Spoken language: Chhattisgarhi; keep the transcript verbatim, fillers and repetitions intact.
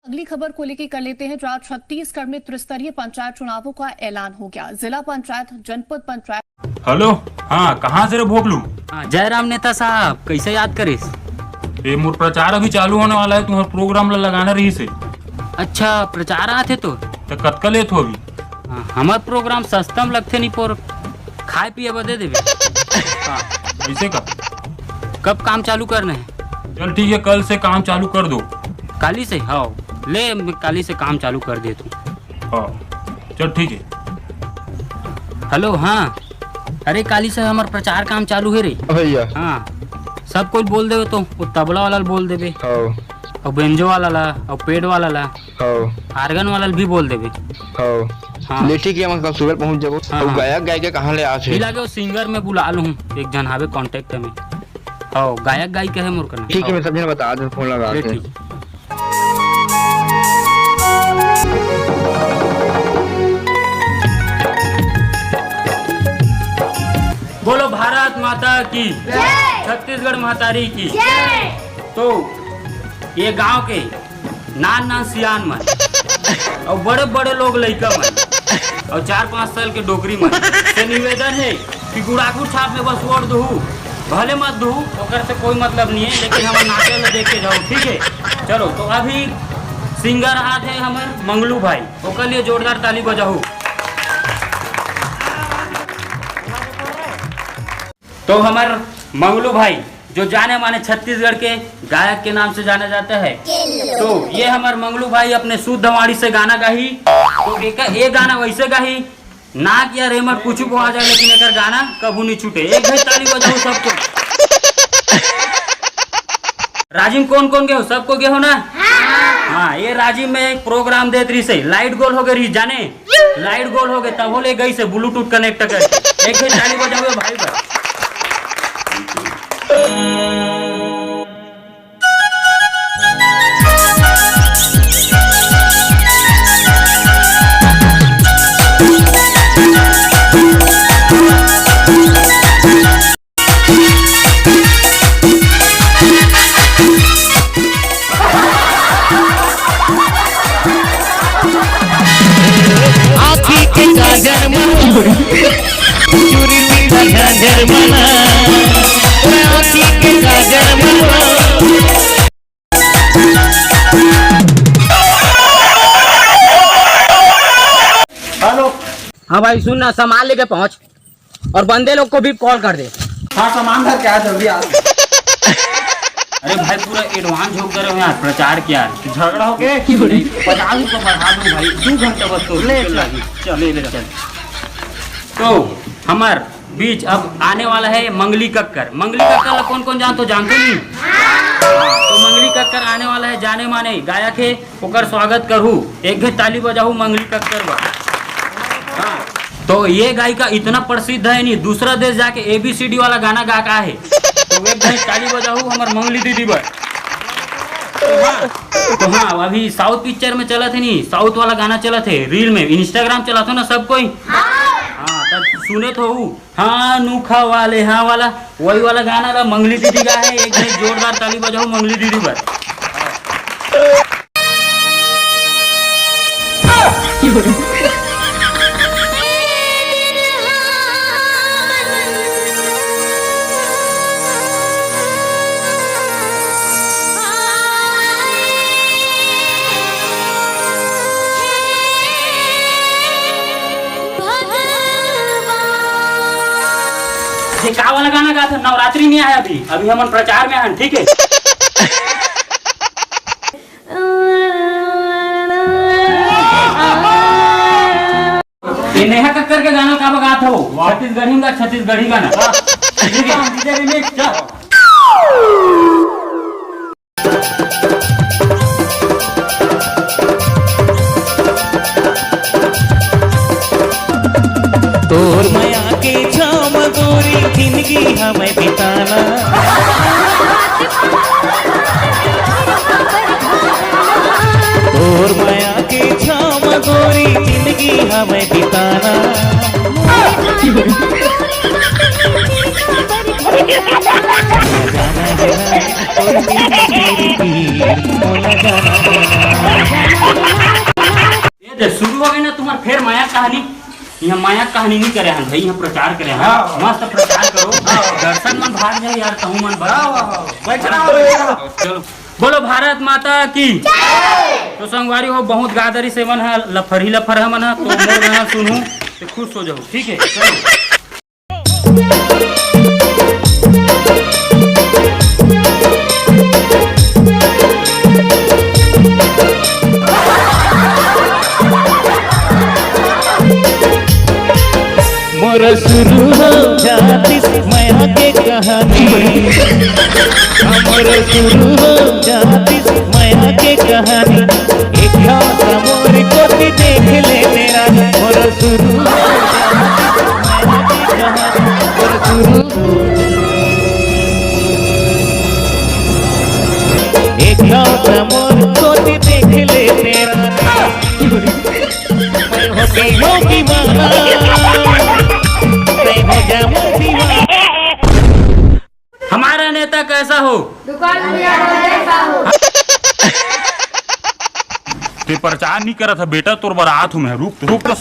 अगली खबर को लेके कर लेते हैं, जहां छत्तीसगढ़ में त्रिस्तरीय पंचायत चुनावों का ऐलान हो गया। जिला पंचायत, जनपद पंचायत। हेलो। हाँ, कहाँ से रे भोकलू? हाँ, जय राम नेता साहब, कैसे याद करिस? ए, मोर प्रचार अभी चालू होने वाला है, तुम्हारा प्रोग्राम ला लगाना रहिस हे। अच्छा, प्रचार आथे तो? तो कतका लेत हो अभी? हाँ, हमर प्रोग्राम सस्ता में लगथे नहीं पोर, खाए पिए बदे देबे। हाँ, ऐसे का? कब काम चालू करना है? चल ठीक है, कल से काम चालू कर दो। काली से? हाँ, ले, मैं काली से काम चालू कर देत हूँ। हाँ, चल ठीक है। हेलो, हाँ, अरे काली से हमर प्रचार काम चालू है रे। भैया। हाँ, सब कोई बोल देवे तो, वो तबला वाला ल बोल देवे। हाँ। और बेंजो वाला ला, और पेड वाला ला, हाँ। आर्गन वाला ल भी बोल देवे। हाँ। हाँ। ले ठीक है, हम कल सुबह पहुँच जाबो। हाँ, और हाँ। गायक गायिका कहाँ ले आथे? मिला के वो सिंगर में बुला लूँ, एक झन हावे कॉन्टेक्ट में। हाँ, गायक गायिका है मोर कना। ठीक है, मैं सब झन बता दूँ, फोन लगा ले के। ठीक। बोलो भारत माता की जय। छत्तीसगढ़ महतारी की जय। तो ये गांव के नान नान सियान मन और बड़े बड़े लोग लइका मन और चार पांच साल के डोकरी मन से निवेदन है कि गुड़ाखू छाप में बस वोट दहू, भले मत दहू, ओकर से कोई मतलब नहीं है, लेकिन हमर नाचे ला देख के जाओ, ठीक है? चलो, तो अभी सिंगर आत है हमर मंगलू भाई, ओकर लिए जोरदार ताली बजाहू। तो हमर मंगलू भाई, जो जाने माने छत्तीसगढ़ के गायक के नाम से जाना जाता है, तो ये हमर मंगलू भाई अपने शुद्ध वाणी से गाना गाही। तो एक, ये गाना वैसे गाही, नाक या रेमट कुछ भी आ जाए, लेकिन एकर गाना कभू नहीं छूटे। एक घड़ी ताली बजाओ सबको। राजिम कौन कौन गए हो? सबको गए हो ना? हाँ, ये राजिम में एक प्रोग्राम देत रही से, लाइट गोल हो गई रही जाने, लाइट गोल हो गए, तब हो ले गई से ब्लूटूथ कनेक्ट कर। एक घड़ी ताली बजाओ भाई बस। आँखी के काजर मन, चूरी पीछा झांझर मन, आँखी के काजर मन। हेलो। हाँ भाई, सुन ना, सामान लेके पहुँच। और बंदे लोग को भी कॉल कर दे। हाँ, सामान धर के आ, जल्दी आ। अरे भाई, पूरा एडवांस हो कर यार, प्रचार किया। झगड़ा हो गए? पचास रुपये बढ़ा दूँ भाई, दो घंटा बस तो ले चल। चल, ले, ले चल। तो हमार बीच अब आने वाला है मंगली कक्कर। मंगली कक्कर ला कौन कौन जानत हो? जानत हो नहीं? हाँ, तो मंगली कक्कर आने वाला है, जाने माने गायक है, ओकर स्वागत करहू, एक घे ताली बजाहू मंगली कक्कर बर। हाँ, तो ये गायिका इतना प्रसिद्ध है नहीं, दूसरा देश जाके एबीसीडी वाला गाना गा का है, तो एक घे ताली बजाहू हमर मंगली दीदी बर। तो हाँ, तो हाँ, अभी साउथ पिक्चर में चलत है नहीं, साउथ वाला गाना चलत है रील में, इंस्टाग्राम चलात हो ना सब कोई? हाँ, तब सुने तो हूँ। हाँ, नूखा वाले, हाँ वाला, वही वाला गाना ला मंगली दीदी का है। एक घे जोरदार ताली बजाओ मंगली दीदी बर। ये का वाला गाना गात हो? नवरात्रि नहीं आया अभी, अभी हमन प्रचार में हन, ठीक है? ये नेहा कक्कर के गाना का बगात हो? वाह। छत्तीसगढ़ी का, छत्तीसगढ़ी गाना। वाह। ठीक है। डीजे रिमिक्स, चल। तोर मया के छाँव म गोरी जिनगी हमें बिताना। तोर मया के छाँव म गोरी जिनगी हमें बिताना। ये दे, शुरू हो गई ना तुम्हार फेर मया कहानी। यहाँ मया कहानी नहीं करे हन भाई, यहाँ प्रचार करे हन। हाँ। मस्त प्रचार करो। हाँ। दर्शक मन भाग जाए यार, कहूँ मन भाग। हाँ, हाँ, हाँ। बैठ रहा हो, बैठ रहा हो। चलो, बोलो भारत माता की। तो संगवारी हो, बहुत गादरी से मन है, लफरही लफरहा मन है, तो मोर गाना सुनू, तो खुश हो जाओ, ठीक है? चलो। मोर शुरू हो जातिस मया के कहानी, मोर शुरू हो जातिस मया के कहानी। एक घाव मोर कोती देख ले तेरा, मोर शुरू हो जातिस मया के कहानी, मोर शुरू। एक घाव मोर कोती देख ले तेरा। हमारा नेता कैसा हो? दुकान भैया जैसा हो। ते प्रचार नहीं करत है बेटा, तोर बर आत हूँ मैं। रुक तो, रुक तो।